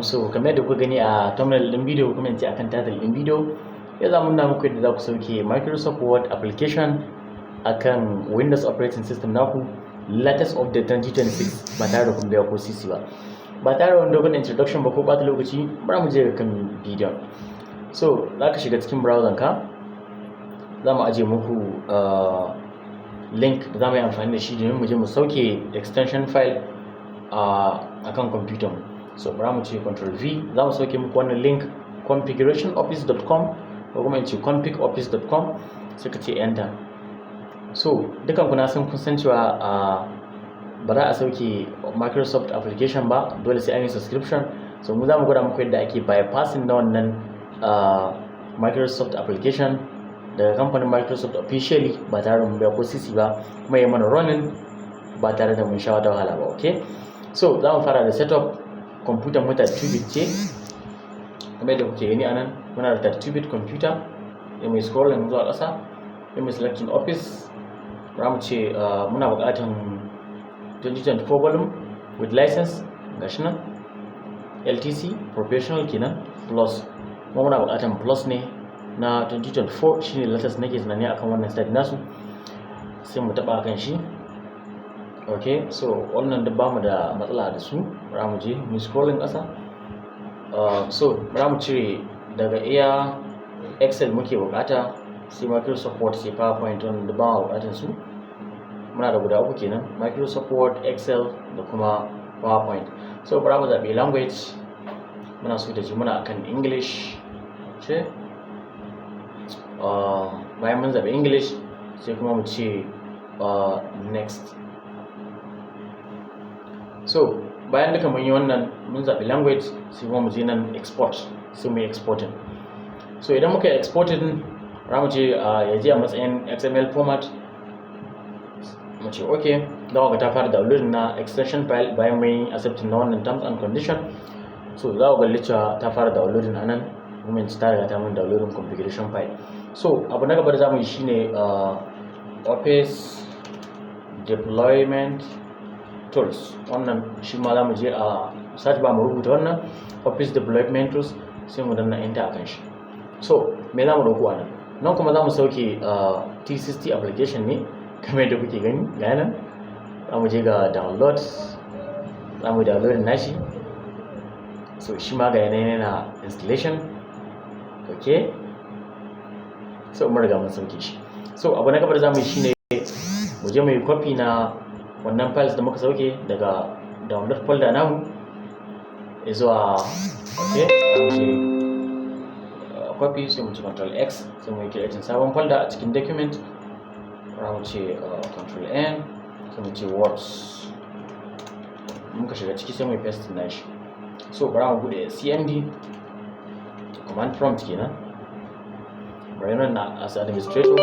So kamar yadda kuka gani a thumbnail ɗin bidiyo, kuma in ce akan title ɗin bidiyo, yau za mu nuna muku yadda za ku sauke Microsoft Word application akan Windows operating system naku, latest update 2026, ba tare da kun biya ko sisi ba. Ba tare da wani dogon introduction ba ko ɓata lokaci, bari mu je ga kan bidiyon. So za ka shiga cikin browser ka, za mu ajiye muku link da za mu yi amfani da shi domin mu je mu sauke extension file a kan computer mu. So bari mu ce Control V, za mu sauke muku wannan link, configurationoffice.com ko kuma in ce configoffice.com, sai ka ce enter. So dukan ku na san kun san cewa ba za a sauke Microsoft application ba, dole sai an yi subscription. So mu za mu gwada muku yadda ake bypassing na wannan Microsoft application daga kamfanin Microsoft officially ba tare da mun biya ko sisi ba, kuma ya mana running ba tare da mun sha wata wahala ba. Okay, so za mu fara da setup. Computer mu 32 bit ce, kamar yadda kuke gani anan muna da 32 bit computer. Sai mai scrolling zuwa ƙasa, sai mai selecting Office. Za mu ce muna buƙatan 2024 volume with license, gashi nan LTC Professional kenan, Plus. Kuma muna buƙatan Plus ne na 2024, shine latest nake tunani akan wannan site nasu. Sai mu taɓa kan shi. Okay, so wannan duk bamu da matsala da su. Bara mu je mu scrolling ƙasa. So bara mu cire daga iya Excel muke buƙata, sai Microsoft Word, sai PowerPoint. Wannan duk bamu buƙatan su. Muna da guda uku kenan: Microsoft Word, Excel da kuma PowerPoint. So bara mu zaɓi language, muna so da ji muna akan English ce. Bayan mun zaɓi English, sai kuma mu ce next. So bayan duka mun yi wannan, mun zaɓi language, sai kuma mu je nan export, sai mu yi exporting. So idan muka yi exporting, za mu ce ya je a matsayin XML format, mu ce ok. Za ga ta fara downloading na extension file bayan mun yi accepting na wannan terms and condition. So za ku ga cewa ta fara downloading anan, kuma yanzu ta riga ta mun downloading configuration file. So abu na gaba da zamu yi shine Office Deployment Tools. Wannan shi ma za mu je a search bar mu rubuta wannan Office Deployment Tools, sai mu danna enter akan shi. So me za mu dauko a nan? Nan kuma za mu sauke 360 application ne, kamar yadda kuke gani ga nan. Za mu je ga download, za mu download nashi. So shi ma ga yanayin yana installation. Okay, so mun riga mun sauke shi. So abu na gaba da za mu yi shine mu je mu yi copy na wannan files da muka sauke daga download folder namu zuwa, okay, za mu ce copy, sai mu ci Control X, sai mu yi creating sabon folder a cikin document. Za mu ce Control N, sai mu ce words. Muka shiga ciki, sai mu yi paste nashi. So bari mu bude CMD, command prompt kenan. Bari nan na as administrator,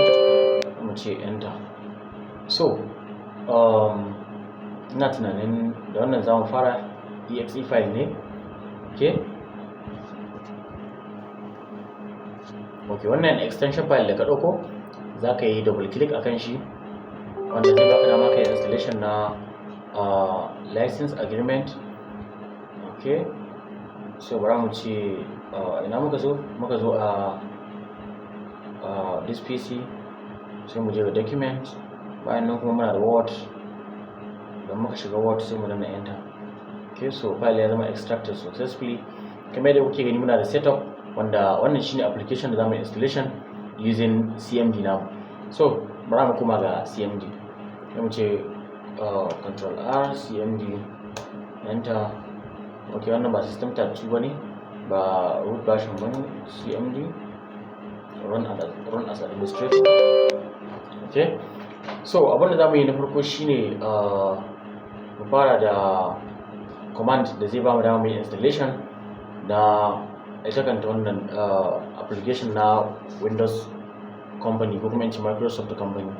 mu ce enter. So ina tunanin da wannan za mu fara. Exe file ne. Okay, wannan extension file da ka ɗauko, za ka yi double click akan shi, wanda zai baka dama ka yi installation na license agreement. Okay, so bara mu ce ina muka zo? Muka zo a this PC, sai mu je ga document. Bayan nan kuma muna da Word. Don muka shiga Word, sai mu danna enter. Okay, so file ya zama extracted successfully. Kamar yadda kuke gani, muna da setup, wanda wannan shine application da zamu installation using CMD namu. So bara mu koma ga CMD, sai mu ce Control R CMD, enter. Okay, wannan ba system 32 bane, ba root version bane. CMD, run as administrator. Okay, so abinda zamu yi na farko shine mu fara da command da zai bamu dama mu yi installation na ita kanta wannan application na Windows company, ko kuma in ce Microsoft company.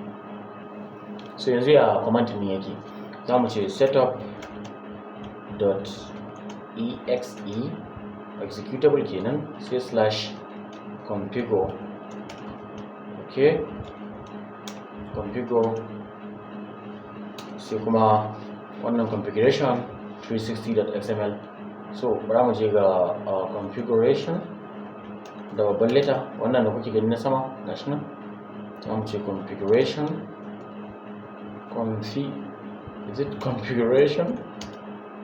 So yanzu ya command din yake? Za mu ce setup dot exe, executable kenan, sai slash configure. Okay, configure, sai kuma wannan configuration 360.xml. So bara mu je ga configuration da babban letter, wannan da kuke gani na sama, gashi nan. Za mu ce configuration, confi, is it configuration,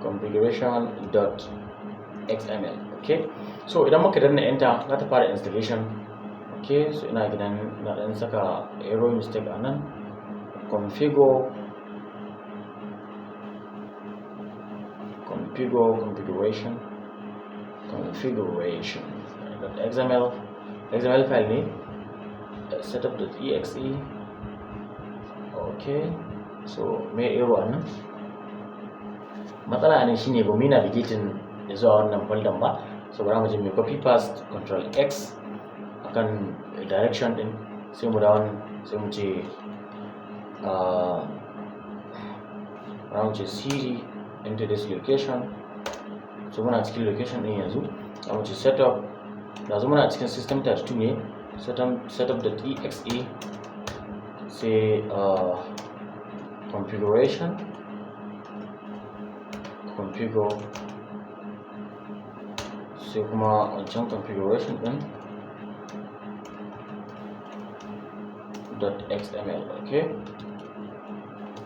configuration dot xml. Okay, so idan muka danna enter, za ta fara installation. Okay, so ina gidan na dan saka error, mistake a nan. Configure configuration, configuration dot xml, xml file ne, setup.exe. Okay, so me error a nan? Matsala ne shine ba mu yi navigating zuwa wannan folder ba. So bara mu je mu copy paste, control x akan direction din, sai mu dawo, sai mu ce bara mu ce cd into this location. So muna cikin location din yanzu. Za mu ce setup, yanzu muna cikin system 32 ne, setup.exe, sai configuration, configure, sai kuma wancan configuration din .xml. Okay,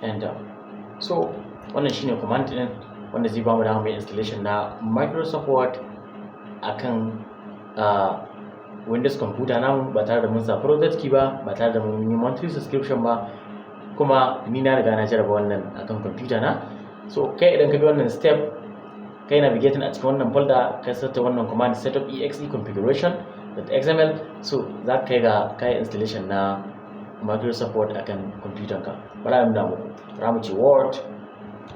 enter. So wannan shine command din wanda zai bamu dama mai installation na Microsoft Word akan Windows computer namu ba tare da mun sa project key ba, ba tare da mun yi monthly subscription ba. Kuma ni na riga na jarraba wannan akan computer na. So kai idan ka bi wannan step, kai navigating a cikin wannan folder, ka seta wannan command setup exe configuration .xml, so za ka kai ga kai installation na Microsoft Word akan computer ka. Bara mu nuna muku. Bara mu ce Word.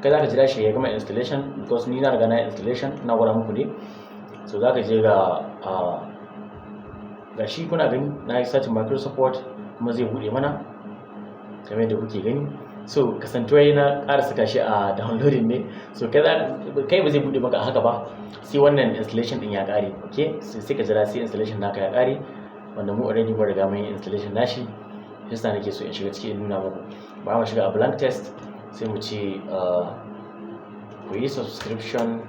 Kai za ka jira shi ya gama installation, because ni na riga na installation, ina gwada muku ne. So za ka je ga shi, kuna gani, na yi searching Microsoft Word kuma zai buɗe mana kamar yadda kuke gani. So kasantuwa na ƙara saka shi a downloading ne, so kai ba zai buɗe maka haka ba sai wannan installation din ya ƙare. Okay, sai ka jira sai installation naka ya ƙare, wanda mu already mun riga mun yi installation nashi, shi yasa nake so in shiga ciki in nuna muku. Ba mu shiga a blank text, sai mu ce ku yi subscription,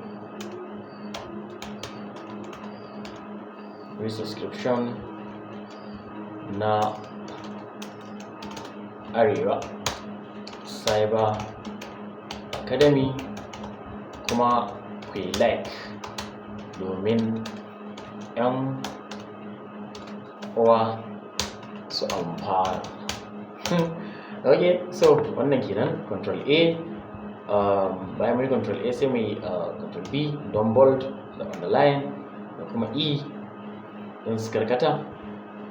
ku yi subscription na Arewa Cyber Academy, kuma ku yi like domin 'yan uwa su amfana. Okay, so wannan kenan. Control A. Bayan mun yi control A, sai mu yi control B don bold da underline, da kuma E don su karkata.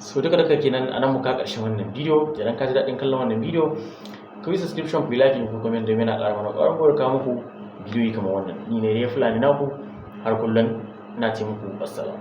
So duka duka kenan, anan muka karshen wannan bidiyo. Idan ka ji daɗin kallon wannan bidiyo, ku yi subscription, ku yi like, ku comment, domin yana ƙara mana ƙwarin gwiwar kawo muku bidiyoyi kamar wannan. Ni ne dai Fulani naku har kullum, ina ce muku assalam.